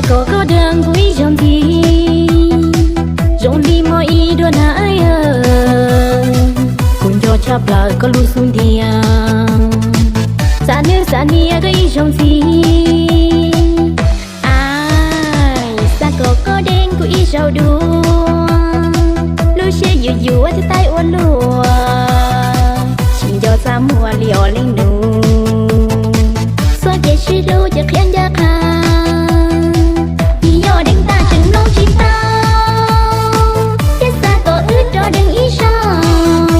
Kom koj deev kuv ib zaug ntxiv, zoo li hmo ib dua na. Kuv nco tshaj plaws koj lub xub ntiag, xav nwb xav nias koj ib zaug ntxiv. Xav kom koj deev kuv ib zaug dua, lub siab yuav yuav thiab taib ua luaj, tsis nco txaj muag li os leej nus. Txoj kev sib hlub ces qhia ncaj qha, yog deev tag tseem mloog tsis tau, thiab xav kom wb rov deev ib zaug,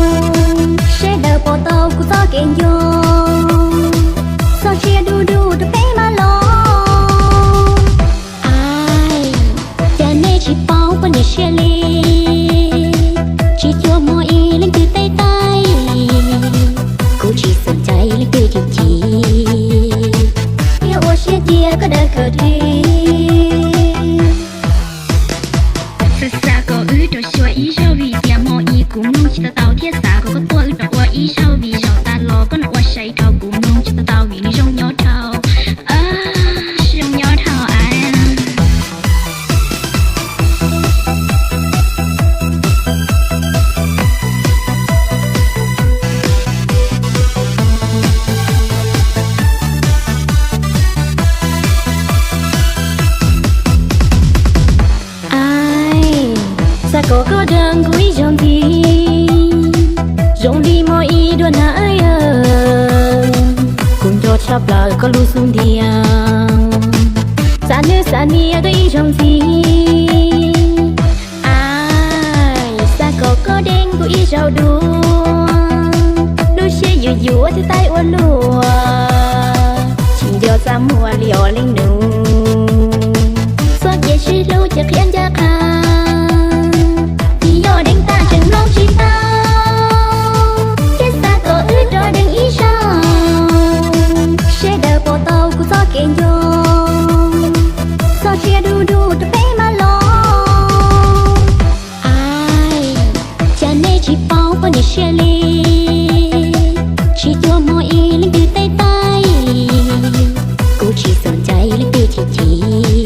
sawv daws pom tau kuv txoj kev nco, txoj sia du du rau peb mam los. Cas nej tsis paub poj niam siab li, tsis cuag hmo ib leej twg teb taib, kuv tsis xom cai leej twg cim cim, thiab ua siab cia koj dawb kawg li. Xav xav kom wb rov xyuas ib zaug vim tias hmo ib kuv mloog tsis tau tau, thiab xav kom koj tuaj wb rov ua ib zaug vim zaum tas los koj ua sai rau kuv mloog tsis tau tau vim nws zoo nyob dhau, zoo nyob dhau. Xav kom koj deev kuv ib zaug ntxiv, zoo li hmo ib dua na. Kuv nco tshaj plaws koj lub xub ntiag, xav nwb xav nias koj ib zaug ntxiv. Xav kom koj deev kuv ib zaug dua, lub siab yuav yuav thiab taib ua luaj, tsis nco txaj muag li os leej nus. Txoj kev sib hlub ces qhia ncaj qha, yog deev tag tseem mloog tsis tau, thiab xav kom wb rov deev ib zaug, sawv daws pom tau kuv txoj kev nco, txoj sia du du rau peb mam los. Cas nej tsis paub poj niam siab li, tsis cuag hmo ib leej twg teb taib, kuv tsis xom cai leej twg cim cim,